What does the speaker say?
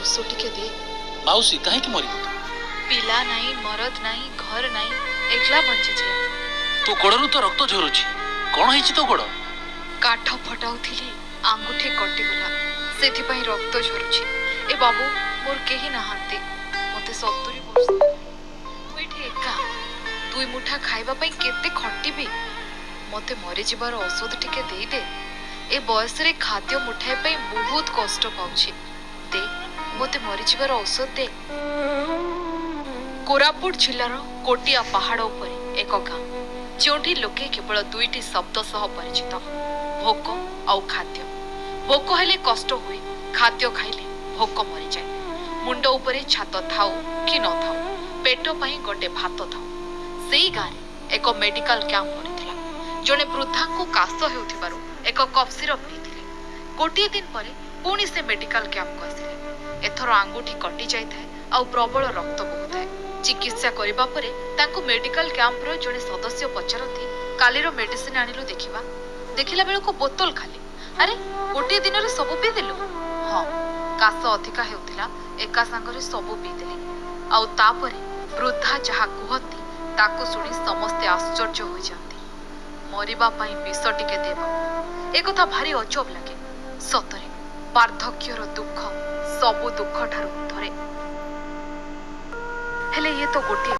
ଔଷଧ ଟିକେ ଦେ। ମାଉସୀ, କାହିଁକି ମରିବୁ ତୁ? ପିଲା ନାହିଁ, ମରଦ ନାହିଁ, ଘର ନାହିଁ, ଏକଲା ବଞ୍ଚିଛି। ତୋ ଗୋଡ଼ରୁ ତ ରକ୍ତ ଝରୁଛି, କଣ ହେଇଛି ତୋ ଗୋଡ଼? କାଠ ଫଟାଉଥିଲି, ଆଙ୍ଗୁଠି କଟିଗଲା, ସେଥିପାଇଁ ରକ୍ତ ଝରୁଛି। ଏ ବାବୁ, ମୋର କେହି ନାହାନ୍ତି। ମୋତେ 70 ବର୍ଷ ହେଲାଣି, ମୁଁ ଏଠି ଏକା। ଦୁଇ ମୁଠା ଖାଇବା ପାଇଁ କେତେ ଖଟିବି? ମୋତେ ମରିଯିବାର ଔଷଧ ଟିକେ ଦେଇଦେ। ଏ ବୟସରେ ଖାଦ୍ୟ ମୁଠାଏ ପାଇଁ ବହୁତ କଷ୍ଟ ପାଉଛି। ଦେ, ମୋତେ ମରିଯିବାର ଔଷଧ ଦେ। କୋରାପୁଟ ଜିଲ୍ଲାର କୋଟିଆ ପାହାଡ଼ ଉପରେ ଏକ ଗାଁ, ଯେଉଁଠି ଲୋକେ କେବଳ ଦୁଇଟି ଶବ୍ଦ ସହ ପରିଚିତ, ଭୋକ ଆଉ ଖାଦ୍ୟ। ଭୋକ ହେଲେ କଷ୍ଟ ହୁଏ, ଖାଦ୍ୟ ଖାଇଲେ ଭୋକ ମରିଯାଏ। ମୁଣ୍ଡ ଉପରେ ଛାତ ଥାଉ କି ନଥାଉ, ପେଟ ପାଇଁ ଗଣ୍ଡେ ଭାତ ଥାଉ। ସେଇ ଗାଁରେ ଏକ ମେଡିକାଲ କ୍ୟାମ୍ପ ପଡ଼ିଥିଲା। ଜଣେ ବୃଦ୍ଧାଙ୍କୁ କାଶ ହେଉଥିବାରୁ ଏକ କଫ୍ ସିରପ୍ ନେଇଥିଲେ। ଗୋଟିଏ ଦିନ ପରେ ପୁଣି ସେ ମେଡିକାଲ କ୍ୟାମ୍ପକୁ ଆସିଲେ। ଏଥର ଆଙ୍ଗୁଠି କଟି ଯାଇଥାଏ ଆଉ ପ୍ରବଳ ରକ୍ତ ବୋହୁଥାଏ। ଚିକିତ୍ସା କରିବା ପରେ ତାଙ୍କୁ ମେଡିକାଲ କ୍ୟାମ୍ପର ଜଣେ ସଦସ୍ୟ ପଚାରନ୍ତି, କାଲିର ମେଡିସିନ ଆଣିଲୁ ଦେଖିବା। ଦେଖିଲା ବେଳକୁ ବୋତଲ ଖାଲି। ଆରେ, ଗୋଟିଏ ଦିନରେ ସବୁ ପିଇଦେଲୁ? ହଁ, କାଶ ଅଧିକା ହେଉଥିଲା, ଏକା ସାଙ୍ଗରେ ସବୁ ପିଇଦେଲି। ଆଉ ତାପରେ ବୃଦ୍ଧା ଯାହା କୁହନ୍ତି ତାକୁ ଶୁଣି ସମସ୍ତେ ଆଶ୍ଚର୍ଯ୍ୟ ହୋଇଯାଆନ୍ତି। ମରିବା ପାଇଁ ବିଷ ଟିକେ ଦେ ବାବୁ। ଏକଥା ଭାରି ଅଜବ ଲାଗେ। ସତରେ ବାର୍ଦ୍ଧକ୍ୟର ଦୁଃଖ ସବୁ ଦୁଃଖ ଠାରୁ ଉର୍ଦ୍ଧ୍ୱରେ। ହେଲେ ଇଏ ତ ଗୋଟିଏ